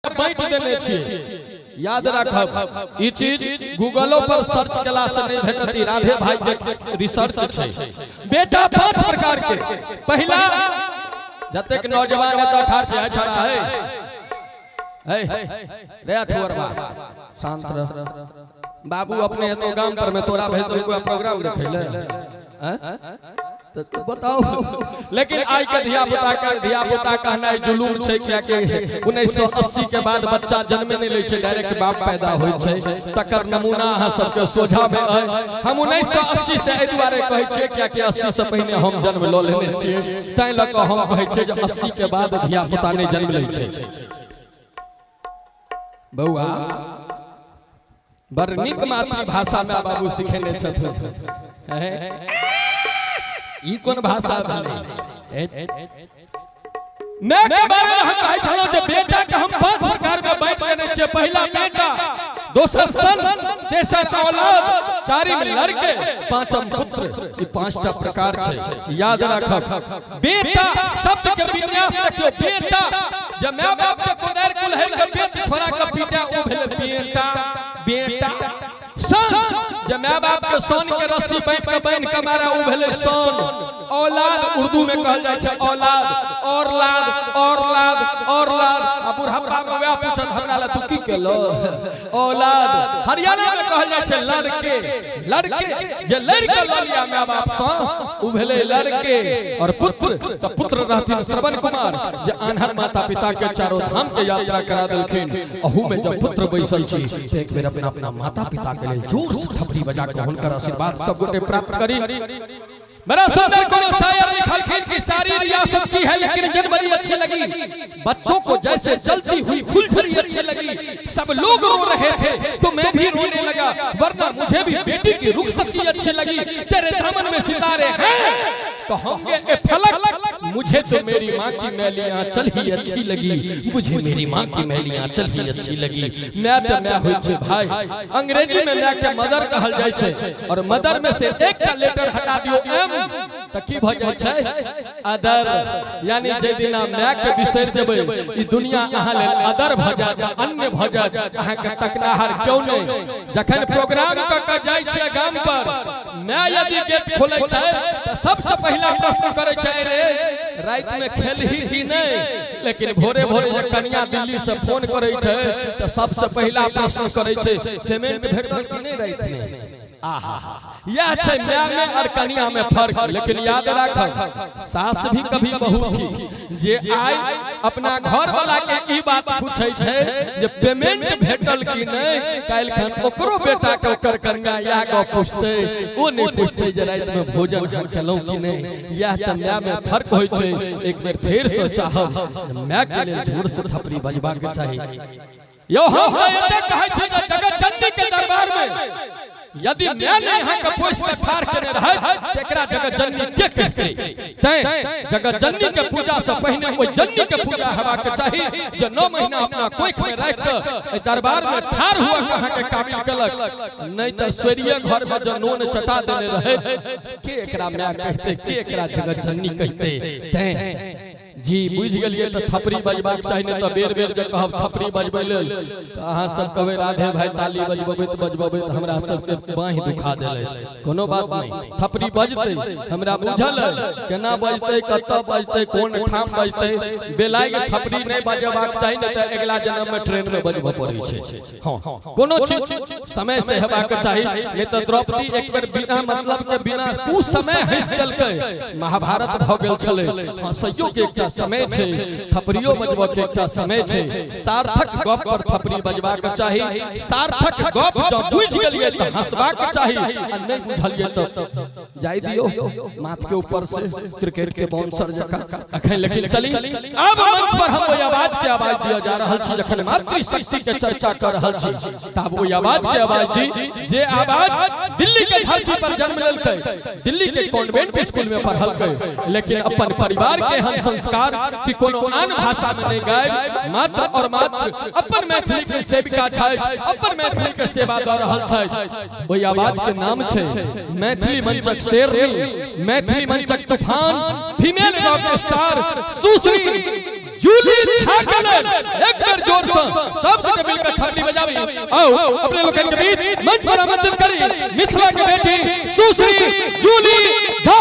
बांटि देने छियै। याद राखब, ई चीज गूगलो पर सर्च केला से नहि भेटत, ई राधे भाई के रिसर्च छै। बेटा पांच प्रकार के। पहिला, जतेक नौजवान है तो ठार छै, छड़ा है, है रे अठवरबा, शांत रह बाबू। अपने हेतो गाम पर में तोरा भेज देलको प्रोग्राम देखै ले, हैं? तो बताओ। लेकिन आइ के धिया पुता के धिया पुता कहनाइ जुलूम छै, कियाकि 1980 के बाद बच्चा जन्मे नहि लै छै, डायरेक्ट बाप पैदा होइ छै। तकर नमूना अहाँ सबके सोझा में अइ। हम 1980 से एहि दुआरे कहै छियै, कियाकि 80 से पहिने हम जन्म लऽ लेने छियै, ताहि लऽ कऽ हम कहै छियै जे 80 के बाद धिया पुता नहि जन्म लै छै। बौआ, बड़ नीक मातृभाषा में बाबू सिखेने छथिन। ई कोन भाषा भेलै? मैं के बारे में हम कहै छलहुँ जे बेटा के हम पांच प्रकार में बांटि देने छियै। पहिला बेटा, दोसर सन, तेसर औलाद, चारिम लड़के, पांचम पुत्र। ई पांचटा प्रकार छै, याद राखब। बेटा शब्द के विन्यास देखियौ। बेटा जे my बाप के कोदारि कुल्हड़ि के बेट छोड़ा के पीटे, ओ भेलै बेटा। बेटा सन, जे my बाप के सन के रस्सी बांधि के बांधि के मारे, ओ भेलै सन। औलाद, उर्दू में कहल जाइ छै औलाद, और लाद, और लाद, और लाद। आ बुढ़ापा में वएह पूछत, हमरा ला तू की केलो? औलाद। हरियाणा में कहल जाइ छै लड़के। लड़के, जे लड़के लऽ लिया my बाप सँ, ओ भेलै लड़के। और पुत्र, तऽ पुत्र रहथिन श्रवण कुमार, जे आन्हर माता पिता के चारों धाम के यात्रा करा देलखिन। अहू में जब पुत्र बैसल छी, तऽ एक बेर अपना अपना माता पिता के लेल जोर से थपड़ी बजा के हुनकर आशीर्वाद सब गोटे प्राप्त करी। बड़ा सुंदर कोनो शायर लिखलखिन कि सारी रियासत की है लेकिन जनवरी अच्छी लगी, बच्चों को जैसे जलती हुई फुलझड़ी अच्छी लगी। सब लोग रो रहे थे तो मैं भी रोने लगा, वरना मुझे भी बेटी की रुखसती अच्छी लगी। तेरे दामन में सितारे हैं तो होंगे ए फलक, मुझे तो मेरी माँ की मैली आंचल ही अच्छी लगी। मुझे मेरी माँ की मैली आंचल ही अच्छी लगी। मैं तो मैं होइ छै भाई। अंग्रेजी में मैं के मदर कहल जाइ छै, और मदर में से एकटा लेटर हटा दियो, एम, तऽ की भऽ जाइ छै? अदर। यानी जे दिना माय के बिसरि जेबै, ई दुनिया अहाँ लेल अदर भऽ जायत, अन्य भऽ जायत, अहाँके तकनाहर क्यों नहि। जखन प्रोग्राम कऽ के जाइ छियै गाम पर, माय यदि गेट खोलै छै तऽ सबसँ पहिला प्रश्न करै छै, रे, राति में खेलही कि नहि? लेकिन भोरे भोरे जे कनिया दिल्ली से फोन करै छै, तऽ सबसँ पहिला प्रश्न करै छै, पेमेंट भेटल कि नहि राति में? आहा, यह छै माय में और कनिया में फर्क। लेकिन याद राखब, सास भी कभी बहू थी। जे आइ अपना घर वाला के ई बात पूछै छै जे पेमेंट भेटल कि नहि, काल्हि खन ओकरो बेटा के ओकर कनिया इएह गप पूछतै। ओ नहि पूछतै जे राति में भोजन हम खेलहुँ कि नहि। इएह तऽ माय में फर्क होइ छै। एक बेर फेर से चाहब, माय के लेल जोर से थपड़ी बजबाक चाही। यौ, हम तऽ एते कहै छी जे जगत जननी के दरबार में यदि माय नहि अहाँके पोसि के ठाढ़ केने रहैत, तऽ एकरा जगत जननी के कहतै? तैं जगत जननी के पूजा से पहिने ओहि जननी के पूजा हेबाक चाही, जे 9 महीना अपना कोखि में राखि कऽ एहि दरबार में ठाढ़ हुआ के अहाँके काबिल केलक। नहि तऽ स्वर्गीय घर में जो नोन चटा देने रहैत, के एकरा माय कहतै? के एकरा जगत जननी कहतै? तैं जी बुझि गेलियै तऽ थपड़ी बजबाक चाही, नहि तऽ बेर बेर जे कहब थपड़ी बजबै लेल, तऽ अहाँ सब कहबै, राधे भाई ताली बजबबैत बजबबैत हमरा सबके बाँहि दुखा देलै। कोनो बात नहि, थपड़ी बजतै। हमरा बुझल है केना बजतै, कतऽ बजतै, कोन ठाम बजतै। बेलाय के थपड़ी नहि बजेबाक चाही, नहि तऽ अगिला जन्म में ट्रेन में बजबऽ पड़ै छै। हँ, कोनो चीज समय से हेबाक चाही, नहि तऽ द्रौपदी एक बेर बिना मतलब के, बिना कुसमय हँसि देलकै, महाभारत भऽ गेल छलै। हँसैयो के एकटा समय छै, थपड़ियो बजबऽ के एकटा समय छै। सार्थक गप पर थपड़ी बजबाक चाही। सार्थक गप जँ बुझि गेलियै तऽ हँसबाक चाही, आ नहि बुझलियै तऽ जाय दियौ माथ के ऊपर से क्रिकेट के बाउंसर जकाँ अखन। लेकिन चली, अब मंच पर हम ओहि आवाज के आवाज दिया जा रहल छी। जखन मातृशक्ति के चर्चा कर रहल छी, तब ओहि आवाज के आवाज दी, जे आवाज दिल्ली के धरती पर जन्म लेलकै, दिल्ली के कॉन्वेंट स्कूल में पढ़लकै, लेकिन अपन परिवार के हम संस्कार कि कोनो आन भाषा में नहीं गायब, मात्र और मात्र अपन मैथिली के सेविका छै, अपन मैथिली के सेवा दऽ रहल छै। ओहि आवाज के नाम छै मैथिली मंचक शेरनी, मैथिली मंचक तूफान, फीमेल रॉक स्टार सुश्री जूली झा के लेल एक बेर जोर से सब गोटे मिलकर थपड़ी बजाबी। आओ, अपने लोगन के बीच मंच पर आमंत्रित करी मिथिला के बेटी सुश्री जूली झा।